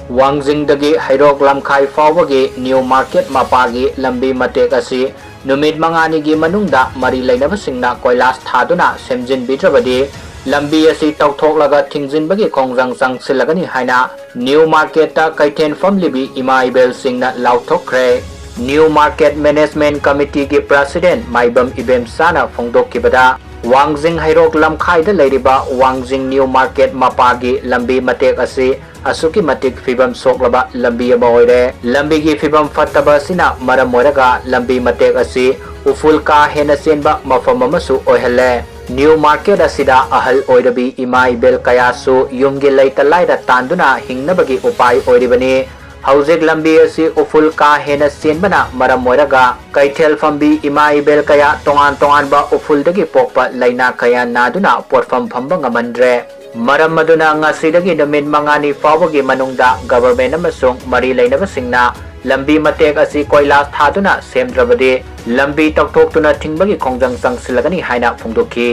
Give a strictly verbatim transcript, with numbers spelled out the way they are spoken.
ꯋꯥꯡꯖꯤꯡꯗꯒꯤ ꯍꯩꯔꯣꯛ ꯂꯝꯈꯥꯏ ꯐꯥꯎꯕꯒꯤ new market ꯃꯄꯥꯒꯤ ꯂꯝꯕꯤ ꯃꯇꯦꯛ ꯑꯁꯤ ꯅꯨꯃꯤꯠ ꯃꯉꯥꯅꯤꯒꯤ ꯃꯅꯨꯡꯗ ꯃꯔꯤ ꯂꯩꯅꯕꯁꯤꯡꯅ ꯀꯣꯏꯂꯥꯁ ꯊꯥꯗꯨꯅ ꯁꯦꯝꯖꯤꯟꯕꯤꯗ꯭ꯔꯕꯗꯤ ꯂꯝꯕꯤ ꯑꯁꯤ ꯇꯧꯊꯣꯛꯂꯒ ꯊꯤꯡꯖꯤꯟꯕꯒꯤ ꯈꯣꯡꯖꯪ ꯆꯪꯁꯤꯜꯂꯒꯅꯤ ꯍꯥꯏꯅ ꯅ꯭ꯌꯨ ꯃꯥꯔꯀꯦꯠꯇ ꯀꯩꯊꯦꯜ ꯐꯝꯂꯤꯕꯤ ꯏꯃꯥ ꯏꯕꯦꯜꯁꯤꯡꯅ ꯂꯥꯎꯊꯣꯛꯈ꯭ꯔꯦ꯫ ꯅ꯭ꯌꯨ ꯃꯥꯔꯀꯦꯠ ꯃꯦꯅꯦꯖꯃꯦꯟꯠ ꯀꯃꯤꯇꯤꯒꯤ ꯄ꯭ꯔꯁꯤꯗꯦꯟꯠ ꯃꯥꯏꯕꯝ ꯏꯕꯦꯝꯆꯥꯅ ꯐꯣꯡꯗꯣꯛꯈꯤꯕꯗ, ꯋꯥꯡꯖꯤꯡ ꯍꯩꯔꯣꯛ ꯂꯝꯈꯥꯏꯗ ꯂꯩꯔꯤꯕ ꯋꯥꯡꯖꯤꯡ ꯅ꯭ꯌꯨ ꯃꯥꯔꯀꯦꯠ ꯃꯄꯥꯒꯤ ꯂꯝꯕꯤ ꯃꯇꯦꯛ ꯑꯁꯤ ꯑꯁꯨꯛꯀꯤ ꯃꯇꯤꯛ ꯐꯤꯕꯝ ꯁꯣꯛꯂꯕ ꯂꯝꯕꯤ ꯑꯃ ꯑꯣꯏꯔꯦ꯫ ꯂꯝꯕꯤꯒꯤ ꯐꯤꯕꯝ ꯐꯠꯇꯕ ꯑꯁꯤꯅ ꯃꯔꯝ ꯑꯣꯏꯔꯒ ꯂꯝꯕꯤ ꯃꯇꯦꯛ ꯑꯁꯤ ꯎꯐꯨꯜ ꯀꯥ ꯍꯦꯟꯅ ꯆꯦꯟꯕ ꯃꯐꯝ ꯑꯃꯁꯨ ꯑꯣꯏꯍꯜꯂꯦ꯫ ꯅ꯭ꯌꯨ ꯃꯥꯔꯀꯦꯠ ꯑꯁꯤꯗ ꯑꯍꯜ ꯑꯣꯏꯔꯕꯤ ꯏꯃꯥ ꯏꯕꯦꯜ ꯀꯌꯥꯁꯨ ꯌꯨꯝꯒꯤ ꯂꯩꯇ ꯂꯥꯏꯔ ꯇꯥꯟꯗꯨꯅ ꯍꯤꯡꯅꯕꯒꯤ ꯎꯄꯥꯏ ꯑꯣꯏꯔꯤꯕꯅꯤ꯫ ꯍꯧꯖꯤꯛ ꯂꯝꯕꯤ ꯑꯁꯤ ꯎꯐꯨꯜ ꯀꯥ ꯍꯦꯟꯅ ꯆꯦꯟꯕꯅ ꯃꯔꯝ ꯑꯣꯏꯔꯒ ꯀꯩꯊꯦꯜ ꯐꯝꯕꯤ ꯏꯃꯥ ꯏꯕꯦꯜ ꯀꯌꯥ ꯇꯣꯉꯥꯟ ꯇꯣꯉꯥꯟꯕ ꯎꯐꯨꯜꯗꯒꯤ ꯄꯣꯛꯄ ꯂꯥꯏꯅꯥ ꯀꯌꯥ ꯅꯥꯗꯨꯅ ꯄꯣꯠꯐꯝ ꯐꯝꯕ ꯉꯝꯍꯟꯗ꯭ꯔꯦ꯫ ꯃꯔꯝ ꯑꯗꯨꯅ ꯉꯁꯤꯗꯒꯤ ꯅꯨꯃꯤꯠ ꯃꯉꯥꯅꯤ ꯐꯥꯎꯕꯒꯤ ꯃꯅꯨꯡꯗ ꯒꯚꯔꯟꯃꯦꯟꯠ ꯑꯃꯁꯨꯡ ꯃꯔꯤ ꯂꯩꯅꯕꯁꯤꯡꯅ ꯂꯝꯕꯤ ꯃꯇꯦꯛ ꯑꯁꯤ ꯀꯣꯏꯂꯥꯁ ꯊꯥꯗꯨꯅ ꯁꯦꯝꯗ꯭ꯔꯕꯗꯤ ꯂꯝꯕꯤ ꯇꯧꯊꯣꯛꯇꯨꯅ ꯊꯤꯡꯕꯒꯤ ꯈꯣꯡꯖꯪ ꯆꯪꯁꯤꯜꯂꯒꯅꯤ ꯍꯥꯏꯅ ꯐꯣꯡꯗꯣꯛꯈꯤ꯫